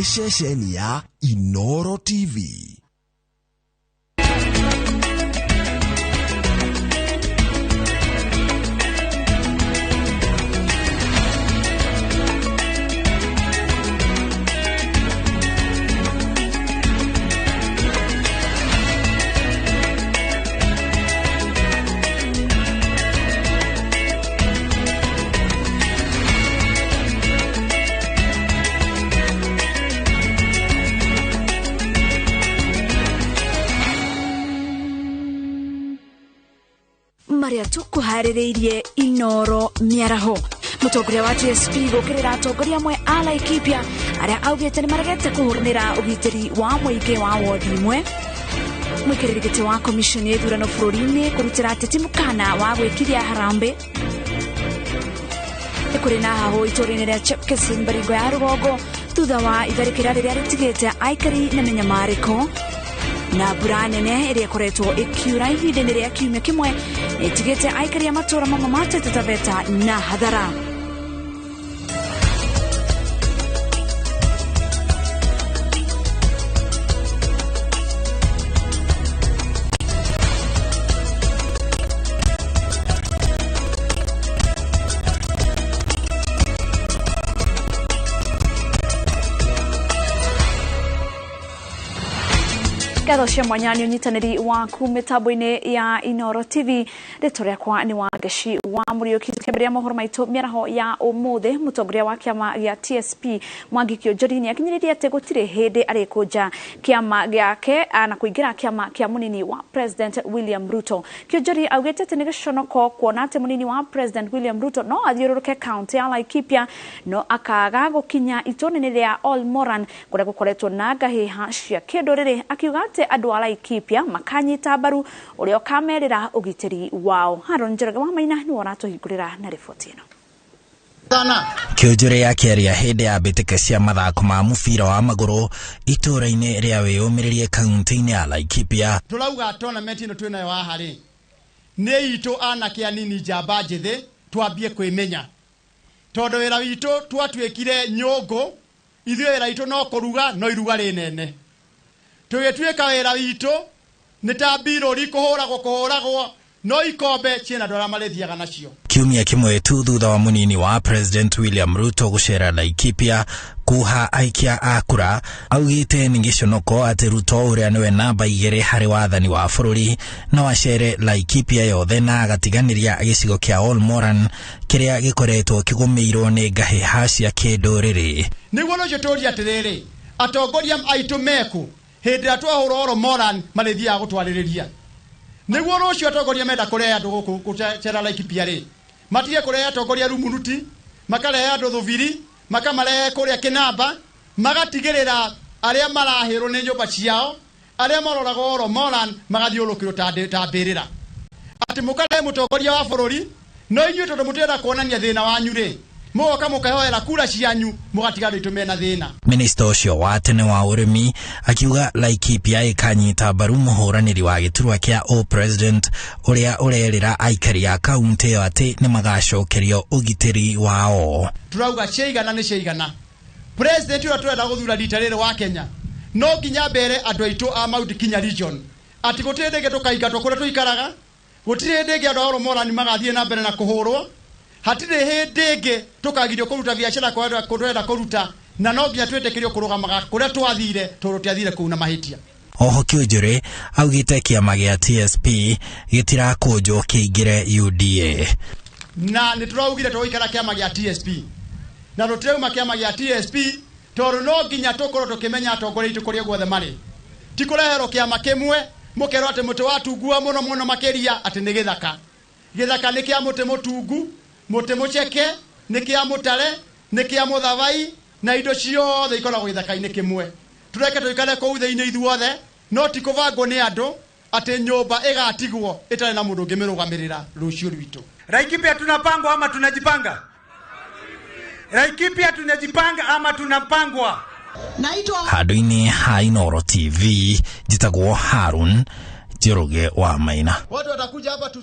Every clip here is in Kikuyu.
Nĩ ceceni ya Inoro TV. Maria tukuharĩrĩirie Inoro mĩaraho. Mũtongoria wa TSP gũkĩrĩra atongoria amwe a Laikipia arĩa augĩte nĩ maregete kũhũranĩra ũgitĩri wa mũingĩ wa wodi imwe. Mũikarĩri gĩtĩ wa commission ya ithurano bũrũri-inĩ kũrutĩra ateti mũkana wa gwĩkiria harambĩ. Nĩ kũrĩ na hahũ itũũra-inĩ rĩa Chepkesin, Baringo ya rũgongo, thutha wa itharĩkĩra rĩrĩa rĩtigĩte aikari na mĩnyamarĩko. Na mbura nene ĩrĩa ĩkoretwo ĩkiura ihinda-inĩ rĩa kiumia kĩmwe nĩ ĩtigĩte aikari a matũũra mamwe ma Taita Taveta na hathara. Ngatho cia mwanya nĩ ũnyitanĩri waku mĩtambo-inĩ ya Inoro TV. Rĩtwa rĩakwa nĩ Wangeci wa Mũriũki. Tukĩambĩrĩria mohoro maitũ mĩaraho ya ũmũthĩ, mũtongoria wa kĩama gĩa TSP Mwangi Kĩonjori nĩ akinyĩrĩirie atĩ gũtirĩ hĩndĩ arĩkũnja kĩama gĩake na kũingĩra kĩama kĩa mũnini wa President William Ruto. Kĩonjori augĩte atĩ nĩ gĩconoko kuona atĩ mũnini wa President William Ruto no athiũrũrũke kaunti ya Laikipia no akaga gũkinya itũũra-inĩ rĩa Olmoran kũrĩa gũkoretwo na ngahĩha cia kĩndũrĩrĩ, akiuga atĩ andũ a Laikipia makanyita mbaru ũrĩa ũkamerĩra ũgitĩri wao. Haron Njoroge wa Maina nĩwe ũratũhingũrĩra na riboti ĩno. Kĩonjori akĩaria hĩndĩ ya mbĩtĩka cia mathako ma mũbira wa magũrũ itũũra-inĩ rĩa wĩyũmĩrĩrie kaunti-inĩ ya Laikipia. Tũrauga tournament ĩno twĩnayo haha rĩ nĩ itũ anake anini njamba njĩthĩ twambie kwĩmenya, tondũ wĩra witũ twatuĩkire nyũngũ, ithuĩ wĩra witũ no kũruga no iruga rĩnene. Tũgĩtuĩka wĩra witũ nĩ ta mbirũri kũhũragwo kũhũragwo no ikombe ciĩna andũ arĩa marĩthiaga nacio. Kiumia kĩmwe tu thutha wa mũnini wa President William Ruto gũcera Laikipia kuha aikia a kura, augĩte nĩ gĩconoko atĩ Ruto ũrĩa nĩwe namba 2 harĩ wathani wa bũrũri no acere Laikipia yothe na agatiganĩria gĩcigo kĩa Olmoran kĩrĩa gĩkoretwo kĩgũmĩirwo nĩ ngahĩha cia kĩndũrĩrĩ. Nĩguo rũciũ tũrie atĩrĩrĩ, atongoria aitũ meku hĩndĩ ĩrĩa twahũra Olmoran marĩthiaga gũtwarĩrĩria. Nĩguo rũciũ atongoria menda kũrehe andũ gũkũ gũcera Laikipia rĩ, matige kũrehe atongoria Rumuruti, makarehe andũ Thubiri, makamarehe kũrĩa Kĩnamba, magatigĩrĩra arĩa marahĩrwo nĩ nyũmba ciao, arĩa maroragwo Olmoran magathiũrũrũkĩrwo ta mbĩrĩra. Atĩ mũkarehe mũtongoria wa bũrũri, no inyuĩ tondũ mũtirenda kuonania thĩna wanyu rĩ, mũgoka mũkehoera kura cianyu, mũgatiga andũ aitũ mena thĩna. Minista ũcio wa tene wa ũrĩmi akiuga Laikipia ĩkanyita mbaru mũhũranĩri wa gĩturwa kĩa o president ũrĩa ũrerĩra aikari a kaunti ĩyo atĩ nĩ magacokerio ũgitĩri wao. Turauga ciaigana nĩ ciaigana. President ũrĩa tũrenda gũthura rita rĩrĩ wa Kenya no nginya mbere andũ aitũ a Mount Kenya region atĩ gũtirĩ hĩndĩ ĩngĩ tũkaingatwo kũrĩa tũikaraga, gũtirĩ hĩndĩ ĩngĩ andũ a Olmoran magathiĩ na mbere na kũhũrwo, hatirĩ hĩndĩ ĩngĩ tũkagirio kũruta biacara kũrĩa tũrenda kũruta, na no nginya twĩtĩkĩrio kũrũgamaga kũrĩa twathire tondũ tũtiathire kũu na mahĩtia. Oho Kĩonjori augĩte kĩama gĩa TSP gĩtirakũnjwo kĩingĩre UDA. Na nĩ tũraugire tũgũikara kĩama gĩa TSP na tũtirauma kĩama gĩa TSP tondũ no nginya tũkorwo tũkĩmenya atongoria aitũ kũrĩa guothe marĩ. Ti kũreherwo kĩama kĩmwe mũkerwo atĩ mũtĩ watungua mũno mũno makĩria atĩ nĩ gĩthaka. Gĩthaka nĩ kĩa mũtĩ mũtungu, mũtĩ mũceke, nĩ kĩa mũtare, nĩ kĩa mũthabai, na indo ciothe ikoragwo gĩthaka-inĩ kĩmwe. Tũreke tũikare kũu thĩinĩ ithuothe, no ti kũbangwo nĩ andũ atĩ nyũmba ĩgatigwo ĩtarĩ na mũndũ ũngĩmĩrũgamĩrĩra rũciũ rwitũ. Laikipia tunapangwa ama tunajipanga? Laikipia tunajipanga ama tunapangwa? Handũ-inĩ ha Inoro TV njĩtagwo Harun Njoroge wa Maina. Watu watakuja hapa tu.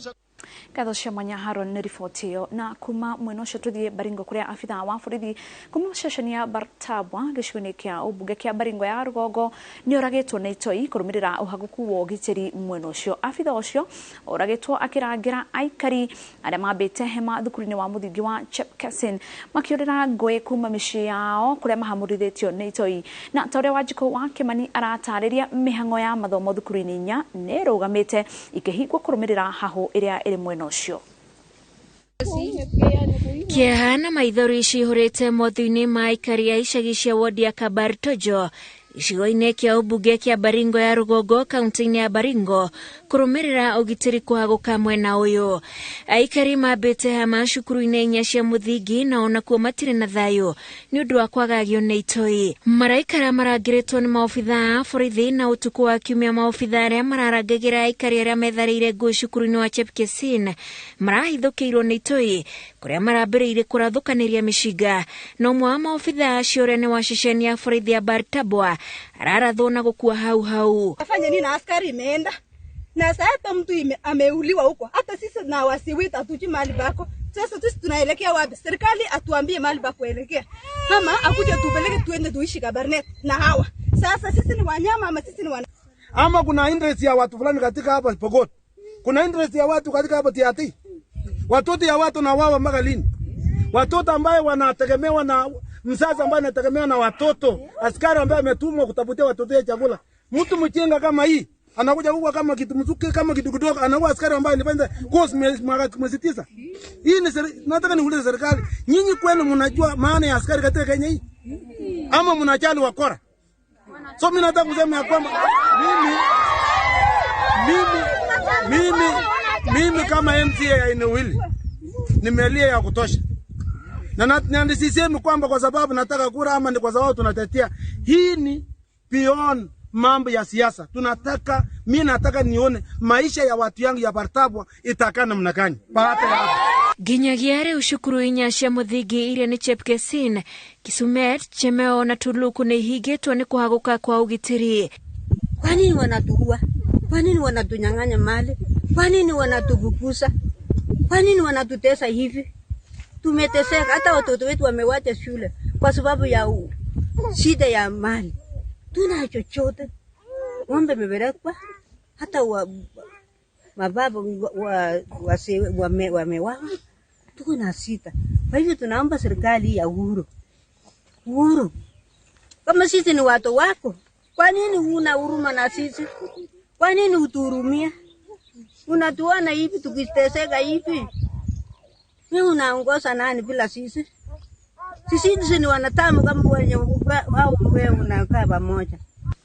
Ngatho cia mwanya Haron nĩ riboti ĩyo. Na kuma mwena ũcio tũthiĩ Baringo kũrĩa abithaa wa borithi kuma ceceni ya Bartabwa gĩcigo-inĩ kĩa ũmbunge kĩa Baringo ya rũgongo nĩ oragĩtwo nĩ itoi kũrũmĩrĩra ũhagũku wa ũgitĩri mwena ũcio. Abithaa ũcio oragĩtwo akĩrangĩra aikari arĩa mambĩte hema thukuru-inĩ wa mũthingi wa Chepkesin makĩũrĩra ngũĩ kuma mĩciĩ yao kũrĩa mahamũrithĩtio nĩ itoi. Na ta ũrĩa Wanjikũ wa Kĩmani aratarĩria, mĩhang'o ya mathomo thukuru-inĩ inya nĩ ĩrũgamĩte ikĩhingwo kũrũmĩrĩra hahũ ĩrĩa ĩrĩ mwena ũcio. Kĩeha na maithori cihũrĩte mothiũ-inĩ ma aikari a icagi cia wodi ya Kabartojo gĩcigo-inĩ kĩa ũmbunge kĩa Baringo ya rũgongo kaunti-inĩ ya Baringo kũrũmĩrĩra ũgitĩri kũhagũka mwena ũyũ. Aikari mambĩte hama cukuru-inĩ inya cia mũthingi na onakuo matirĩ na thayũ nĩ ũndũ wa kwagagio nĩ itoi. Maraikara marangĩrĩtwo nĩ maobithaa a borithi na ũtukũ wa kiumia maobithaa arĩa mararangagĩra aikari arĩa metharĩire ngũĩ cukuru-inĩ wa Chepkesin marahithũkĩirwo nĩ itoi kũrĩa marambĩrĩirie kũrathũkanĩria mĩcinga, na ũmwe wa maobithaa acio ũrĩa nĩ wa ceceni ya borithi ya Bartabwa ararathwo na gũkua hau hau. Afanye nini na askari imeenda na sasa hata mtu ameuliwa huko, hata sisi na wasiwita hatujui mahali pako. Sasa sisi tunaelekea wapi? Serikali atuambie mahali pa kuelekea, ama akuje tupeleke tuende tuishi Kabarnet na hawa. Sasa sisi ni wanyama ama sisi ni wana? Ama kuna interest ya watu fulani katika hapa Pokot, kuna interest ya watu katika hapa Tiaty, watoto ya watu na wao mpaka lini? Watoto ambaye wanategemewa na mzazi ambaye anategemewa na watoto, askari ambaye ametumwa kutafutia watoto ya chakula. Mtu mchenga kama hii anakuja huko kama kitu mzuke kama kitu kidogo, anakuwa askari ambaye alifanya course miezi 9. Hii ni nataka niulize serikali, nyinyi kweli mnajua maana ya askari katika Kenya hii? Ama mnajali wakora? So mimi nataka kusema ya kwamba mimi kama MCA ya eneo hili nimelia ya kutosha. Na sisemi kwamba kwa sababu nataka kura ama ni kwa sababu tunatetea. Hii ni beyond mambo ya siasa. Tunataka, mimi nataka nione maisha ya watu yangu ya Bartabwa itakaa namna gani baada ya hapo. Nginyagia rĩu cukuru inya cia mũthingi iria nĩ Chepkesin, Kisumet, Chemeo na Tuluku nĩ ihingĩtwo nĩ kũhagũka kwa ũgitĩri. Kwa nini wanatuua? Kwa nini wanatunyang'anya mali? Kwa nini wanatufukuza? Kwa nini wanatutesa hivi? Tumeteseka, hata watoto wetu wamewacha shule kwa sababu ya shida ya mali. Tuna chochote. Ng'ombe imepelekwa, hata mababa wamewawa. Tuko na sita. Kwa hivyo tunaomba serikali ya Uhuru. Uhuru, kama sisi ni watu wako, kwa nini huna huruma na sisi? Kwa nini hutuhurumia? Unatuona hivi tukiteseka hivi? Wewe unaongoza nani bila sisi? Sisi ni wanadamu kama wenye au wewe unakaa pamoja.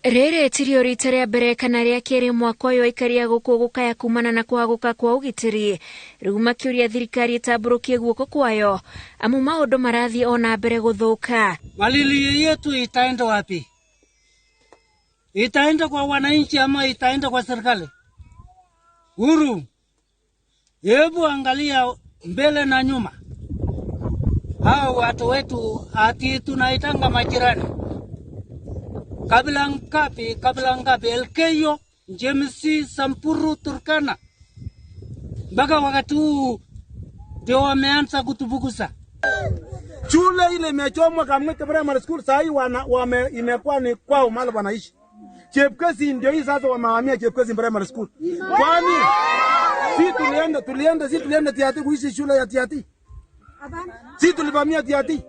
Rĩrĩ tirio rita rĩa mbere kana rĩa kerĩ mwaka ũyũ aikari a gũkũ gũkaya kumana na kũhagũka kwa ũgitĩri. Rĩu makĩũria thirikari ĩtambũrũkie guoko kwayo amu maũndũ marathiĩ ona mbere gũthũka. Malilio yetu itaenda wapi? Itaenda kwa wananchi ama itaenda kwa serikali? Uhuru, hebu angalia mbele na nyuma. Hao watu wetu ati tunaitanga majirani. Kabila ngapi, Elkeyo, Jemsi, Sampuru, Turkana. Mpaka wakati huu ndio wameanza kutufukuza. Shule ile imechomwa Kamwete Primary School, saa hii imekuwa ni kwao mahali wanaishi. Chepkesi ndio hii sasa wamehamia Chepkesi Primary School. Kwani si tulienda Tiaty kuishi shule ya Tiaty? Si tulivamia Tiaty?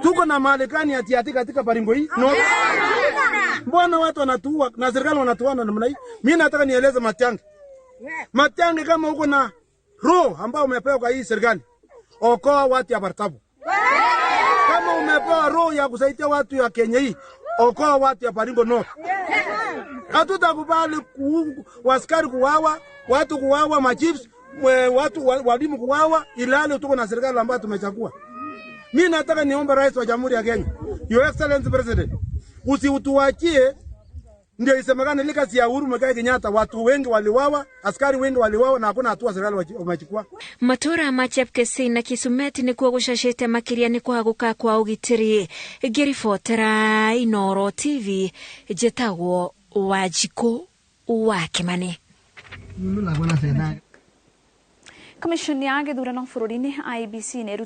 Tuko na malikani ya Tiaty katika Baringo hii? No. Mbona watu wanatuua na serikali wanatuana namna hii? Mimi nataka nieleze Matiang'i. Matiang'i, kama uko na roho ambayo umepewa kwa hii serikali, okoa watu ya Bartabwa. Kama umepewa roho ya kusaidia watu ya Kenya hii, okoa watu ya Baringo North. Hatutakubali askari kuwawa, watu kuwawa, machiefs, watu walimu kuwawa, ilali tuko na serikali ambayo tumechagua. Mimi nataka niombe Rais wa Jamhuri ya Kenya, Your Excellency President, usiutuachie ndio isemekane legacy ya Uhuru Muigai Kenyatta, watu wengi waliwawa, askari wengi waliwawa na hakuna hatua serikali wamechukua. Matura ma Chepkesi na Kisumeti nikuo gucacite makiria ni kwaguka kwa ugitiri. Ngiribotera Inooro TV, njĩtagwo Wanjikũ wa Kĩmani. Commission ya gĩthurano bũrũri-inĩ IEBC nĩ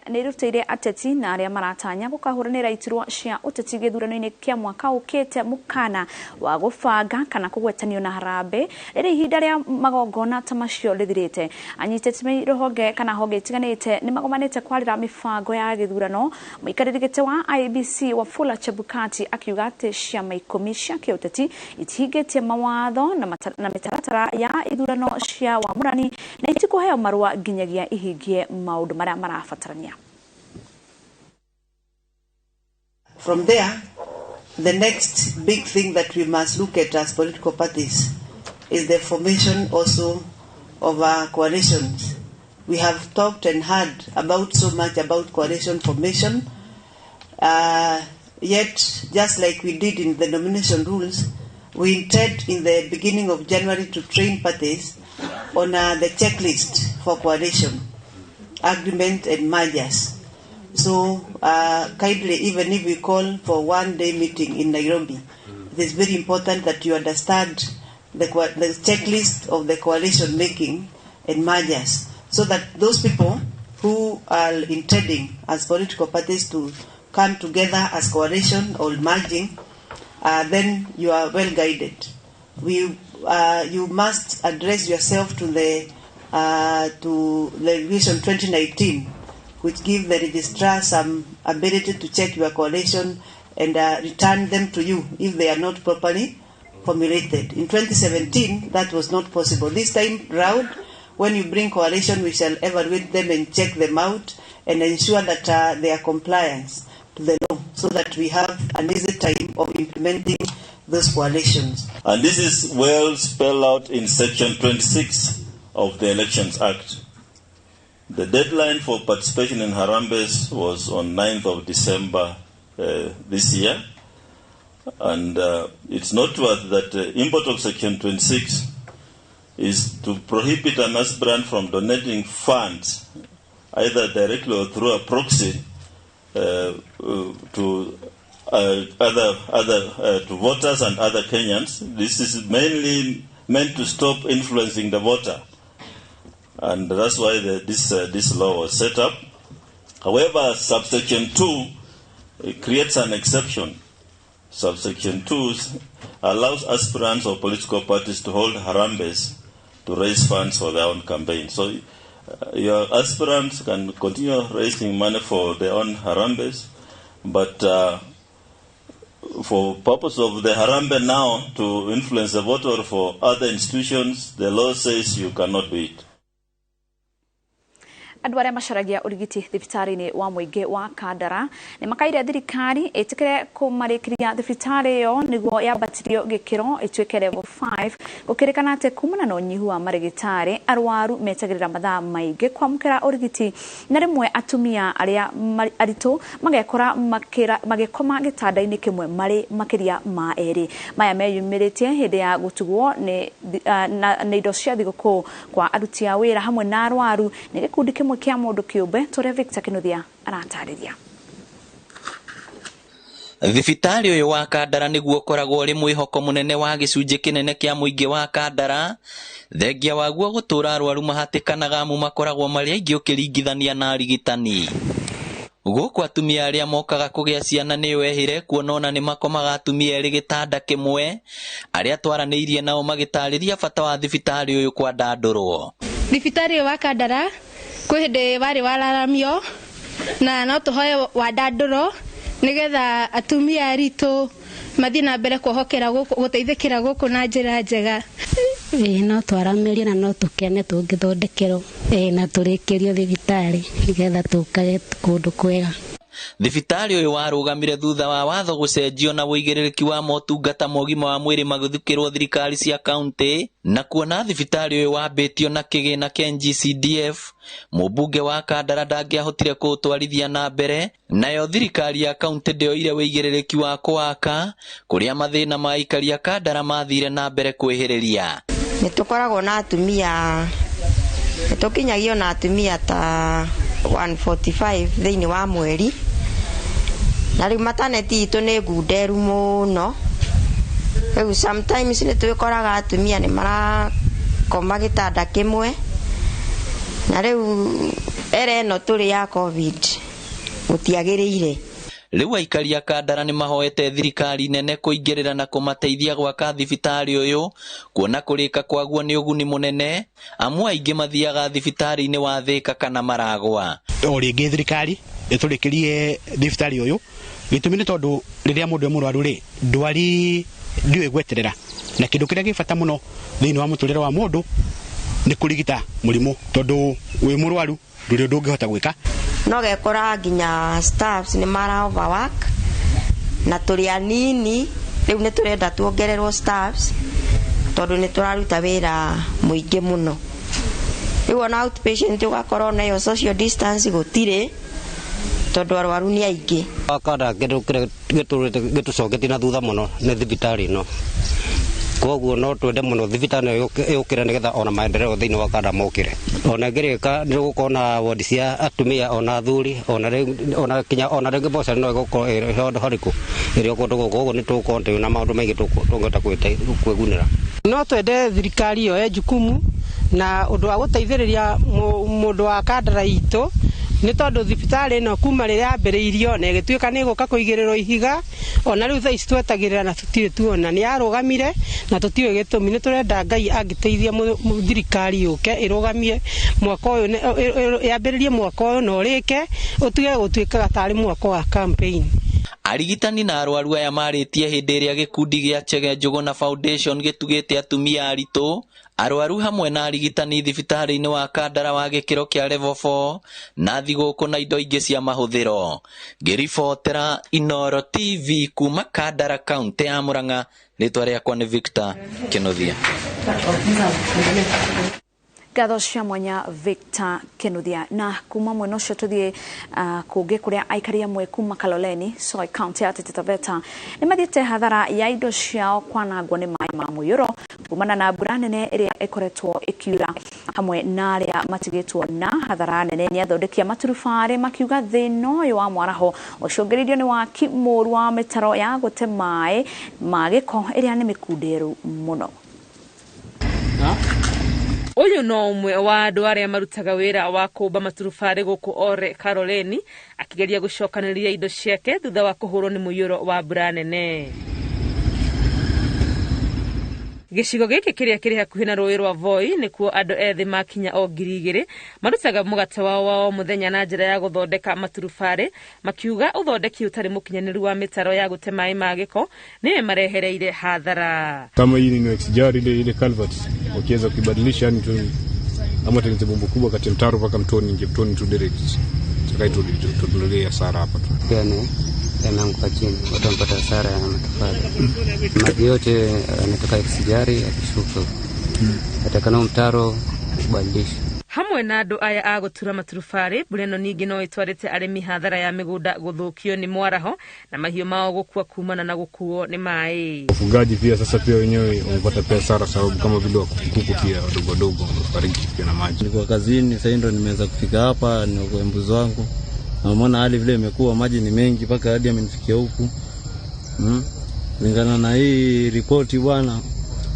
ĩrutĩire ateti na arĩa maratanya gũkahũranĩra iturwa cia ũteti gĩthurano-inĩ kĩa mwaka ũkĩte mũkana wa gũbanga kana kũgwetanio na harambee rĩrĩa ihinda rĩa magongona ta macio rĩthirĩte. Anyiti itemi rũhonge kana honge itiganĩte nĩ magomanĩte kwarĩra mĩbango ya gĩthurano. Mũikarĩri gĩtĩ wa IEBC Wafula Chebukati akiuga atĩ ciama 10 cia kĩũteti itihingĩtie mawatho na mĩtaratara ya ithurano cia wamũrani na itikũheo marũa nginyagia ihingie maũndũ marĩa marabatarania. From there, the next big thing that we must look at as political parties is the formation also of our coalitions. We have talked and heard about so much about coalition formation, yet just like we did in the nomination rules, we intend in the beginning of January to train parties on the checklist for coalition agreement and mergers. So kindly, even if we call for one day meeting in Nairobi, it is very important that you understand the checklist of the coalition making and mergers, so that those people who are intending as political parties to come together as coalition or merging, then you are well guided. You must address yourself to the Regulation 2019, which give the registrar some ability to check your coalition and return them to you if they are not properly formulated. In 2017, that was not possible. This time round, when you bring coalition, we shall evaluate them and check them out and ensure that they are compliance to the law, so that we have an easy time of implementing those coalitions. And this is well spelled out in Section 26 of the Elections Act. The deadline for participation in Harambees was on 9th of December this year. And it's noteworthy that the import of Section 26 is to prohibit an aspirant from donating funds, either directly or through a proxy, to other other to voters and other Kenyans. This is mainly meant to stop influencing the voter, and that's why this law was set up. However, subsection 2 creates an exception. Subsection 2 allows aspirants or political parties to hold harambees to raise funds for their own campaign. So your aspirants can continue raising money for their own harambees, but for purpose of the harambee now to influence the voter or for other institutions, the law says you cannot do it. Andũ arĩa macaragia ũrigiti thibitarĩ-inĩ wa mũingĩ wa Kandara nĩ makaire thirikari ĩtĩkĩre kũmarĩkĩria thibitarĩ ĩyo nĩguo yambatirio gĩkĩro ĩtuĩke level 5, gũkĩrĩkana atĩ kumana na ũnyihu wa marĩgĩtarĩ arwaru metagĩrĩra mathaa maingĩ kwamũkĩra ũrigiti, na rĩmwe atumia arĩa aritũ magekora magĩkoma gĩtanda-inĩ kĩmwe marĩ makĩria ma 2. Maya meyumĩrĩtie hĩndĩ ya gũtugwo nĩ indo cia thigũkũ kwa aruti a wĩra hamwe na arwaru nĩ gĩkundi kĩmwe kĩa mũndũ kĩũmbe, tũrĩa Victor Kinuthia aratarĩria. Thibitarĩ ũyũ wa Kandara nĩguo ũkoragwo ũrĩ mwĩhoko mũnene wa gĩcunjĩ kĩnene kĩa mũingĩ wa Kandara, thengia waguo gũtũra arwaru mahatĩkanaga amu makoragwo marĩ aingĩ ũkĩringithania na arigitani. Gũkũ atumia arĩa mokaga kũgĩa ciana nĩo ehĩre, kuona ona nĩ makomaga atumia 2 gĩtanda kĩmwe. Arĩa twaranĩirie nao magĩtarĩria bata wa thibitarĩ ũyũ kwandandũrwo. Thibitarĩ ũyũ wa Kandara kwĩ hĩndĩ warĩ wararamio, na no tũhoe wandandũrwo nĩgetha atumia aritũ mathiĩ na mbere kuohokera gũkũ, gũteithĩkĩra gũkũ na njĩra njega. Ĩĩ, no twaramĩrie na no tũkene tũngĩthondekerwo, ĩĩ, na tũrĩkĩrio thibitarĩ nĩgetha tũkage kũndũ kwega. Thibitarĩ ũyũ warũgamire thutha wa watho gũcenjio na ũigĩrĩrĩki wa motungata ma ũgima wa mwĩrĩ magĩthukĩrwo thirikari cia kaunti, na kuona thibitarĩ ũyũ wambĩtio na kĩgĩna kĩa NGCDF, mũmbunge wa Kandara ndangĩahotire kũũtwarithia na mbere, nayo thirikari ya kaunti ndĩoire ũigĩrĩrĩki wa kũwaka, kũrĩa mathĩna ma aikari a Kandara mathire na mbere kwĩhĩrĩria. Nĩ tũkoragwo na atumia, nĩ tũkinyagio na atumia ta 145 thĩinĩ wa mweri, na rĩu maternity itũ nĩ ngunderu mũno. Rĩu sometimes nĩ twĩkoraga atumia nĩ marakoma gĩtanda kĩmwe. Na rĩu era ĩno tũrĩ ya COVID gũtiagĩrĩire. Rĩu aikari a Kandara nĩ mahoete thirikari nene kũingĩrĩra na kũmateithia gwaka thibitarĩ ũyũ, kuona kũrĩka kwaguo nĩ ũguni mũnene, amu aingĩ mathiaga thibitarĩ-inĩ wa Thĩka kana Maragwa. O rĩngĩ thirikari ĩtũrĩkĩrie thibitarĩ ũyũ, gĩtũmi nĩ tondũ rĩrĩa mũndũ e mũrwaru rĩ, ndwari ndiũĩ gweterera, na kĩndũ kĩrĩa gĩ bata mũno thĩinĩ wa mũtũrĩre wa mũndũ nĩ kũrigita mũrimũ, tondũ wĩ mũrwaru ndũrĩ ũndũ ũngĩhota gwĩka. No gekora nginya staffs nĩ mara overwork na tũrĩ anini, rĩu nĩ tũrenda tuongererwo staffs tondũ nĩ tũraruta wĩra mũingĩ mũno. Rĩu ona outpatient ũgakorwo nayo social distance gũtirĩ tondũ arwaru nĩ aingĩ. Kanda kĩndũ kĩrĩa gĩtũcoketie na thutha mũno nĩ thibitarĩ ĩno, koguo no twende mũno thibitarĩ ĩno yũkĩre nĩgetha ona maendeleo thĩinĩ wa Kanda mokĩre. Ona ĩngĩrĩka nĩ gũkorwo na wodi cia atumia ona athuri, ona ona kinya ona rĩngĩ mboca no ĩgũkorwo ĩrĩ handũ harĩkũ ĩrĩ o kũndũ gũkũ, koguo nĩ tũgũkorwo twĩ na maũndũ maingĩ tũngĩhota kwĩgunĩra. No twende thirikari yoe jukumu na ũndũ wa gũteithĩrĩria mũndũ wa Kandara itũ, nĩ tondũ thibitarĩ ĩno kuma rĩrĩa yambĩrĩirio na ĩgĩtuĩka nĩ ĩgũka kũigĩrĩrwo ihiga, ona rĩu thaa ici twetagĩrĩra na tũtirĩ tuona, nĩ yarũgamire na tũtiũĩ gĩtũmi. Nĩ tũrenda Ngai angĩteithia thirikari yũke ĩrũgamie mwaka ũyũ, yambĩrĩrie mwaka ũyũ na ũrĩke, ũtige gũtuĩkaga tarĩ mwaka wa campaign. Arigitani na arwaru aya marĩtie hĩndĩ ĩrĩa gĩkundi gĩa Chege Njũgũna Foundation gĩtugĩte atumia aritũ, arwaru hamwe na arigitani thibitarĩ-inĩ wa Kandara wa gĩkĩro kĩa level 4 na thigũkũ na indo ingĩ cia mahũthĩro. Ngĩribotera Inooro TV kuma Kandara kaunti ya Murang'a, rĩtwa rĩakwa nĩ Victor Kĩnuthia. Ngatho cia mwanya Victor Kinuthia. Na kuma mwena ũcio tũthiĩ kũngĩ kũrĩa aikari amwe kuma Kaloleni Soy county ya Taita Taveta nĩ mathiĩte hathara ya indo ciao kwanangwo nĩ maĩ ma mũiyũro kumana na mbura nene ĩrĩa ĩkoretwo ĩkiura, hamwe na arĩa matigĩtwo na hathara nene nĩ athondeki a maturubarĩ makiuga thĩna ũyũ wa mwaraho ũcũngĩrĩirio nĩ waki mũũru wa mĩtaro ya gũte maĩ ma gĩko ĩrĩa nĩ mĩkunderu mũno. Ũyũ no ũmwe wa andũ arĩa marutaga wĩra wa kũmba maturubarĩ gũkũ Ore Kaloleni akĩgeria gũcokanĩrĩria indo ciake thutha wa kũhũrwo nĩ mũiyũro wa mbura nene. Gĩcigo gĩkĩ kĩrĩa kĩrĩ hakuhĩ na rũĩ rwa Voi nĩkuo andũ ethĩ makinya o 2,000 marutaga mũgate wao wa o mũthenya na njĩra ya gũthondeka maturubarĩ, makiuga ũthondeki ũtarĩ mũkinyanĩru wa mĩtaro ya gũte maĩ ma gĩko nĩyo marehereire hathara. Kama hii ni XJR ile culvert ukiweza kuibadilisha yani tu ama tengeneze bomba kubwa kati ya mtaro mpaka mtoni, ingie mtoni tu direct, tutulee hasara hapa tu. Pia ni yameanguka chini, watu wamepata hasara ya matofali. Maji yote yanatoka XJR yakishuka, atakana mtaro ubadilishe. Hamwe na andũ aya a gũtura maturubarĩ, mbura ĩno ningĩ no ĩtwarĩte arĩmi hathara ya mĩgũnda gũthũkio nĩ mwaraho na mahiũ mao gũkua kumana na gũkuo nĩ maĩ. Wafugaji pia sasa pia wenyewe wamepata pia hasara, sababu kama vile kuku pia wadogo wadogo wamefariki pia na maji. Nilikuwa kazini, sasa ndo nimeweza kufika hapa niokoe mbuzi wangu. Naona hali vile imekuwa, maji ni mengi mpaka hadi amenifikia huku. Kulingana na hii ripoti bwana,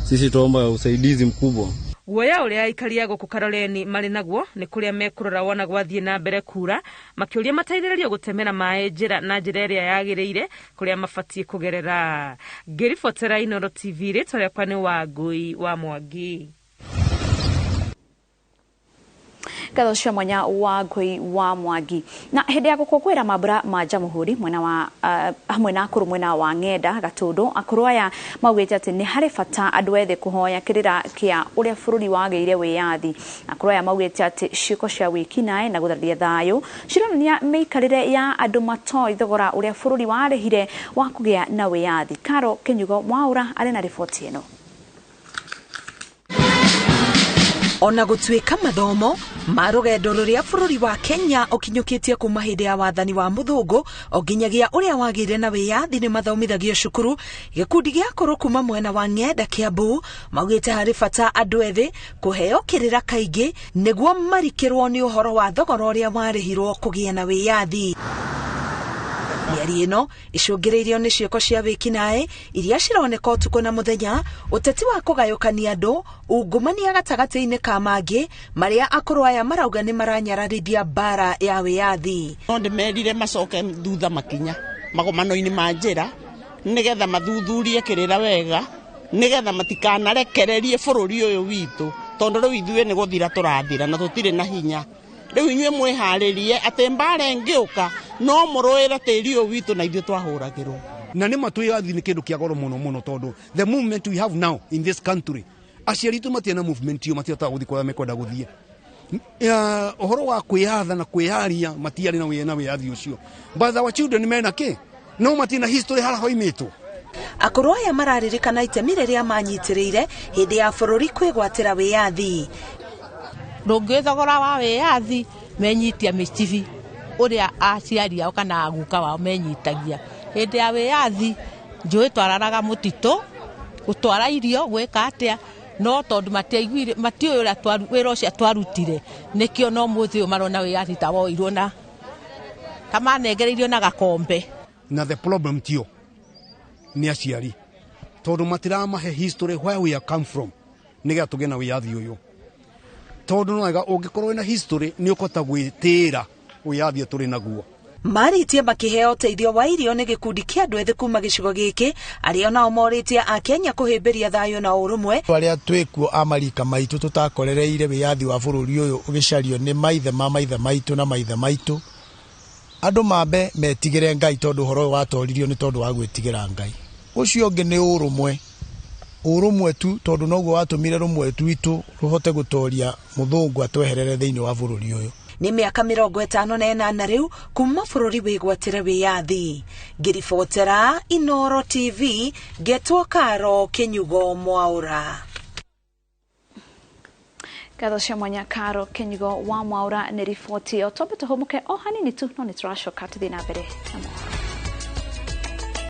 sisi tuomba usaidizi mkubwa. Guoya ũrĩa aikari a gũkũ Kaloleni marĩ naguo nĩ kũrĩa mekũrora wona gwathiĩ na mbere kura, makĩũria mateithĩrĩrio gũtemera maĩ njĩra na njĩra ĩrĩa yagĩrĩire kũrĩa mabatiĩ kũgerera. Ngĩribotera Inooro TV, rĩtwa rĩakwa nĩ Wangũi wa Mwangi. Ngatho cia mwanya Wangũi wa Mwangi. Na hĩndĩ ya gũkũngũĩra mambura ma Jamhuri mwena wa hamwe na akũrũ mwena wa Ng'enda Gatũndũ, akũrũ aya maugĩte atĩ nĩ harĩ bata andũ ethĩ kũhoya kĩrĩra kĩa ũrĩa bũrũri wagĩire wĩyathi. Akũrũ aya maugĩte atĩ ciĩko cia wĩkinaĩ na gũtharia thayũ cironania mĩikarĩre ya andũ matoĩ thogora ũrĩa bũrũri warĩhire wa kũgĩa na wĩyathi. Karo Kĩnyugo Mwaũra arĩ na riboti ĩno. Ona gũtuĩka mathomo ma rũgendo rũrĩa bũrũri wa Kenya ũkinyũkĩtie kuma hĩndĩ ya wathani wa mũthũngũ o nginyagia ũrĩa wagĩire na wĩyathi nĩ mathomithagio cukuru, gĩkundi gĩa akũrũ kuma mwena wa Ng'enda Kiambu maugĩte harĩ bata andũ ethĩ kũheo kĩrĩra kaingĩ nĩguo marikĩrwo nĩ ũhoro wa thogora ũrĩa warĩhirwo kũgĩa na wĩyathi. Mĩario Mĩario ĩno icũngĩrĩirio nĩ ciĩko cia wĩkinaĩ iria cironeka ũtukũ na mũthenya, ũteti wa kũgayũkania andũ, ungumania gatagatĩ-inĩ ka mangĩ marĩa akũrũ aya marauga nĩ maranyararithia mbara ya wĩyathi. No ndĩmerire macoke thutha makinya magomano-inĩ ma njĩra nĩgetha mathuthurie kĩrĩra wega nĩgetha matikanarekererie bũrũri ũyũ witũ tondũ rĩu ithuĩ nĩ gũthira tũrathira na tũtirĩ na hinya. Rĩu inyuĩ mwĩharĩrie atĩ mbara ĩngĩũka no mũrũĩre tĩri ũyũ witũ na ithuĩ twahũragĩrwo. Na nĩ ma twĩyathi nĩ kĩndũ kĩa goro mũno mũno tondũ the movement we have now in this country, aciari aitũ matiarĩ na movement ĩyo, matihotaga gũthiĩ kũrĩa mekwenda gũthiĩ. Ũhoro wa kwĩyatha na kwĩyaria matiarĩ na wĩyathi ũcio. But our children mena kĩ? No matirĩ na history harĩa hoimĩtwo. Akũrũ aya mararirikana itemi rĩrĩa manyitĩrĩire hĩndĩ ya bũrũri kwĩgwatĩra wĩyathi. Ndũngĩũĩ thogora wa wĩyathi menyitia mĩcibi ũrĩa aciari ao kana aguka wao menyitagia. Hĩndĩ ya wĩyathi njũĩ twararaga mũtitũ gũtwara irio gwĩka atĩa, no tondũ matiaiguire matiũĩ ũrĩa wĩra ũcio twarutire nĩkĩo no mũthĩ ũyũ marona wĩyathi ta woirwo na ta manengereirio na gakombe. Na the problem tio nĩ aciari tondũ matiramahe history where we come from nĩgetha tũgĩe na wĩyathi ũyũ. Tondũ no wega ũngĩkorwo wĩna history nĩ ũkũhota gwĩtĩĩra wĩyathi ũyũ tũrĩ naguo. Marĩtie makĩheo ũteithio wa irio nĩ gĩkundi kĩa andũ ethĩ kuma gĩcigo gĩkĩ arĩa nao morĩtie akenya kũhĩmbĩria thayũ na ũrũmwe. Arĩa twĩkuo a marika maitũ tũtakorereire wĩyathi wa bũrũri ũyũ ũgĩcario nĩ maithe ma maithe maitũ na maithe maitũ. Andũ mambe metigĩre Ngai tondũ ũhoro ũyũ watoririo nĩ tondũ wa gwĩtigĩra Ngai. Ũcio ũngĩ nĩ ũrũmwe. Ũrũmwe tu tondũ noguo watũmire rũmwe rwitũ rũhote gũtoria mũthũngũ atweherere thĩinĩ wa bũrũri ũyũ. Nĩ mĩaka 58 rĩu kuma bũrũri wĩgwatĩre wĩyathi. Ngĩribotera Inooro TV ngetwo Karo Kinyugo Mwaura. Ngatho cia mwanya Karo Kinyugo wa Mwaura nĩ riboti ĩyo. Twambe tũhũmũke o hanini tu no nĩ tũracoka tũthiĩ na mbere na mohoro.